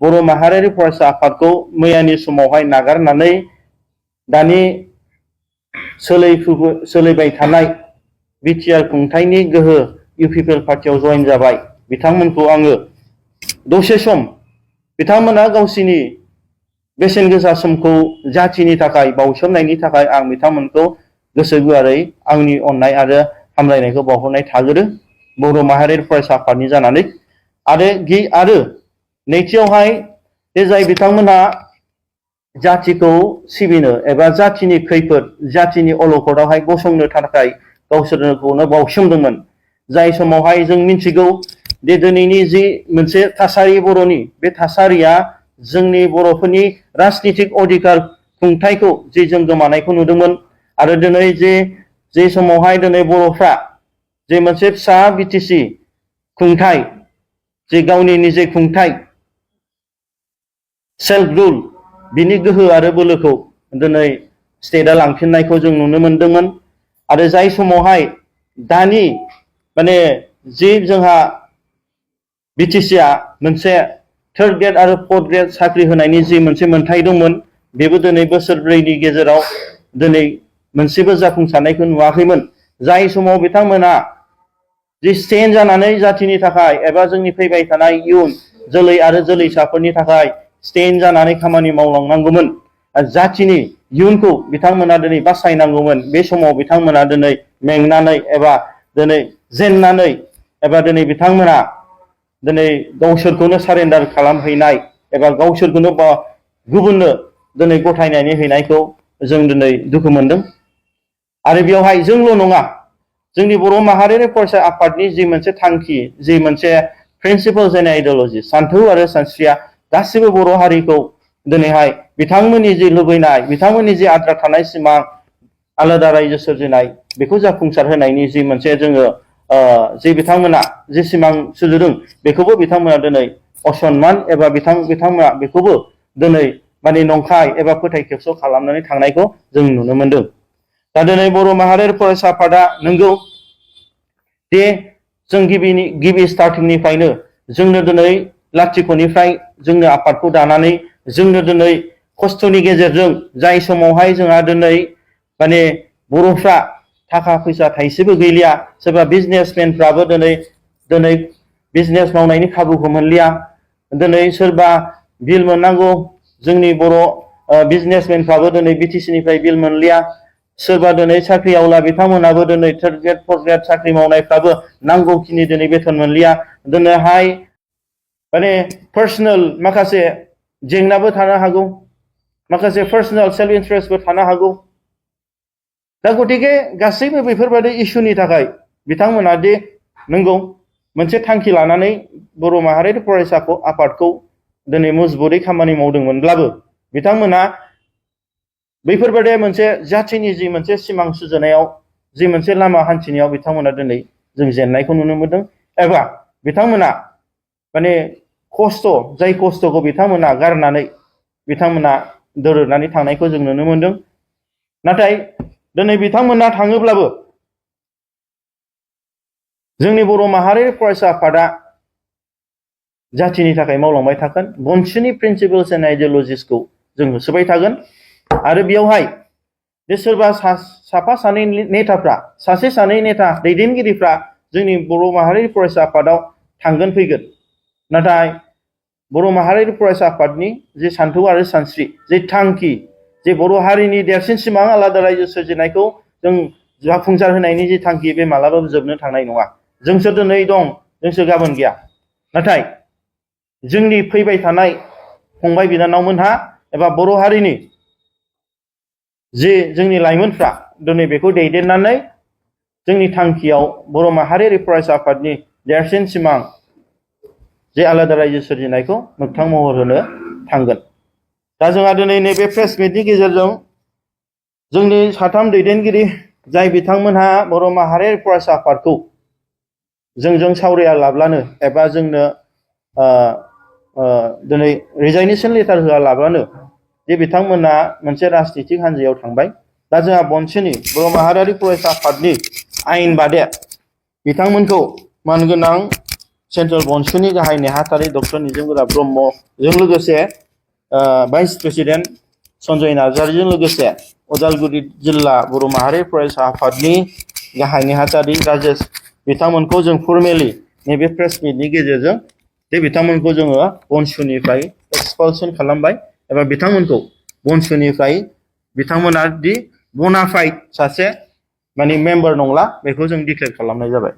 बर' माहारियारि फरायसा आफादखौ मैयानि समावहाय नागारनानै दानि सोलिबाय थानाय बिटिआर खुंथायनि गोहो इउपिपिएल पार्टियाव जयेन जाबाय बिथांमोनखौ आङो दसे सम बिथांमोना गावसिनि बेसेन गोसा समखौ जाथिनि थाखाय बावसोमनायनि थाखाय आं बिथांमोनखौ गोसो गुवारै आंनि अननाय आरो हामलायनायखौ बावहरनाय थागोरो बर' माहारियारि फरायसा आफादनि जानानै आरो नैथियावहाय जाय बिथांमोना जातिखौ सिबिनो एबा जातिनि खैफोद जातिनि अलखदावहाय गसंनो थाखाय गावसोरखौनो बावसोमदोंमोन जाय समावहाय जों मिथिगौ दि दिनैनि जि मोनसे थासारि बर'नि बे थासारिया जोंनि बर'फोरनि राजनितिक अधिकार खुंथायखौ जे जों गोमानायखौ नुदोंमोन आरो दिनै जे समावहाय दिनै बर'फ्रा जे मोनसे फिसा बिटिसि खुंथाय जे गावनि निजे खुंथाय सेल्फ रुल बिनि गोहो आरो बोलोखौ दिनै स्टेटआ लांफिननायखौ जों नुनो मोनदोंमोन आरो जाय समावहाय दानि माने जि जोंहा बिटिसिआ मोनसे थार्ड ग्रेड आरो फोर्थ ग्रेड साख्रि होनायनि जि मोनसे मोनथाय दंमोन बेबो दिनै बोसोरब्रैनि गेजेराव दिनै मोनसेबो जाफुंसारनायखौ नुवाखैमोन जाय समाव बिथांमोना जि स्टेन्ड जानानै जातिनि थाखाय एबा जोंनि फैबाय थानाय इयुन जोलै आरो जोलैसाफोरनि थाखाय स्टेन्ड जानानै खामानि मावलांनांगौमोन जातिनि इयुनखौ बिथांमोना दिनै बासायनांगौमोन बे समाव बिथांमोना दिनै मेंनानै एबा दिनै जेननानै एबा दिनै बिथांमोना दिनै गावसोरखौनो सारेन्डार खालामहैनाय एबा गावसोरखौनो गुबुननो दिनै गथायनानै हैनायखौ जों दिनै दुखु मोनदों आरो बेवहाय जोंल' नङा जोंनि बर' माहारियारि फरायसा आफादनि जि मोनसे थांखि जि मोनसे प्रिन्सिपल्स एन्ड आइडियलजि सान्थौ आरो सानस्रिया गासिबो बर' हारिखौ दिनैहाय बिथांमोननि जि लुबैनाय बिथांमोननि जि आद्रा थानाय सिमां आलादा रायजो सोरजिनाय बेखौ जाफुंसार होनायनि जि मोनसे जोङो जे बिथांमोना जे सिमां सुजुदों बेखौबो बिथांमोना दिनै असनमान एबा बिथांमोना बेखौबो दिनै माने नंखाय एबा फोथाय खेबस' खालामनानै थांनायखौ जों नुनो मोनदों दा दिनै बर' माहारियारि फरायसा आफादा नंगौ जे जों गिबि स्टार्टिंनिफ्रायनो जोंनो दिनै लाथिख'निफ्राय जोंनो आफादखौ दानानै जोंनो दिनै खस्थ'नि गेजेरजों जाय समावहाय जोंहा दिनै माने बर'फ्रा थाखा फैसा थाइसेबो गैलिया सोरबा बिजनेसमेनफ्राबो दिनै बिजनेस मावनायनि खाबुखौ मोनलिया दिनै सोरबा बिल मोननांगौ जोंनि बर' बिजनेसमेनफ्राबो दिनै बिटिसिनिफ्राय बिल मोनलिया सोरबा दिनै साख्रि आवला बिथांमोनाबो दिनै थार्ड ग्रेड फोर्थ ग्रेड साख्रि मावनायफ्राबो नांगौखिनि दिनै बेथन मोनलिया दिनैहाय माने पार्सनेल माखासे जेंनाबो थानो हागौ माखासे पार्सनेल सेल्फ इन्टारेस्टबो थानो हागौ दा गतिके गासैबो बेफोरबायदि इस्युनि थाखाय बिथांमोना दि नंगौ मोनसे थांखि लानानै बर' माहारियारि फरायसा आफादखौ दिनै मजबुरै खामानि मावदोंमोनब्लाबो बिथांमोना बैफोरबायदि मोनसे जाथिनि जि मोनसे सिमां सुजुनायाव जि मोनसे लामा हान्थिनायाव बिथांमोना दिनै जों जेननायखौ नुनो मोनदों एबा बिथांमोना माने जाय खस्थ'खौ बिथांमोना गारनानै बिथांमोना दोरोदनानै थांनायखौ जों नुनो मोनदों नाथाय दिनै बिथांमोना थाङोब्लाबो जोंनि बर' माहारियारि फरायसा आफादा जातिनि थाखाय मावलांबाय थागोन बन्सिनि प्रिन्सिपल्स एन्ड आइडियलजिसखौ जों होसोबाय थागोन आरो बेयावहाय जे सोरबा साफा सानै नेताफ्रा सासे सानै नेता दैदेनगिरिफ्रा जोंनि बर' माहारियारि फरायसा आफादाव थांगोन फैगोन नाथाय बर' माहारियारि फरायसा आफादनि जे सान्थौ आरो सानस्रि जे थांखि जे बर' हारिनि देरसिन सिमां आलादा रायजो सोरजिनायखौ जों जाफुंसार होनायनि जे थांखि बे मालाबाबो जोबनो थांनाय नङा जोंसो दिनै दं जोंसो गाबोन गैया नाथाय जोंनि फैबाय थानाय फंबाय बिनानावमोनहा एबा बर' हारिनि जे जोंनि लाइमोनफ्रा दिनै बेखौ दैदेननानै जोंनि थांखियाव बर' माहारियारि फरायसा आफादनि देरसिन सिमां जे आलादा रायजो सोरजिनायखौ मोगथां महर होनो थांगोन दा जोंहा दिनै नैबे प्रेस मिटनि गेजेरजों जोंनि साथाम दैदेनगिरि जाय बिथांमोनहा बर' माहारियारि फरायसा आफादखौ जोंजों सावराया लाब्लानो एबा जोंनो दिनै रिजाइनेसन लेटार होआलाब्लानो जे बिथांमोना मोनसे राजनितिक हान्जायाव थांबाय दा जोंहा बन्सिनि बर' माहारियारि फरायसा आफादनि आयेन बादे बिथांमोनखौ मानगोनां सेन्ट्रेल बनसुनि गाहाय नेहाथारि डक्टर निजोमगोरा ब्रह्मजों लोगोसे भाइस प्रेसिडेन्ट सन्जय नार्जारिजों लोगोसे उदालगुरि जिल्ला बर' माहारि फरायसा आफादनि गाहाय नेहाथारि राजेश बिथांमोनखौ जों फर्मेलि नैबे प्रेस मिटनि गेजेरजों बे बिथांमोनखौ जोङो बनसुनिफ्राय एक्सपालसन खालामबाय एबा बिथांमोनखौ बनसुनिफ्राय बिथांमोना दि बनाफाइड सासे माने मेम्बार नंला बेखौ जों डिक्लेयार खालामनाय जाबाय।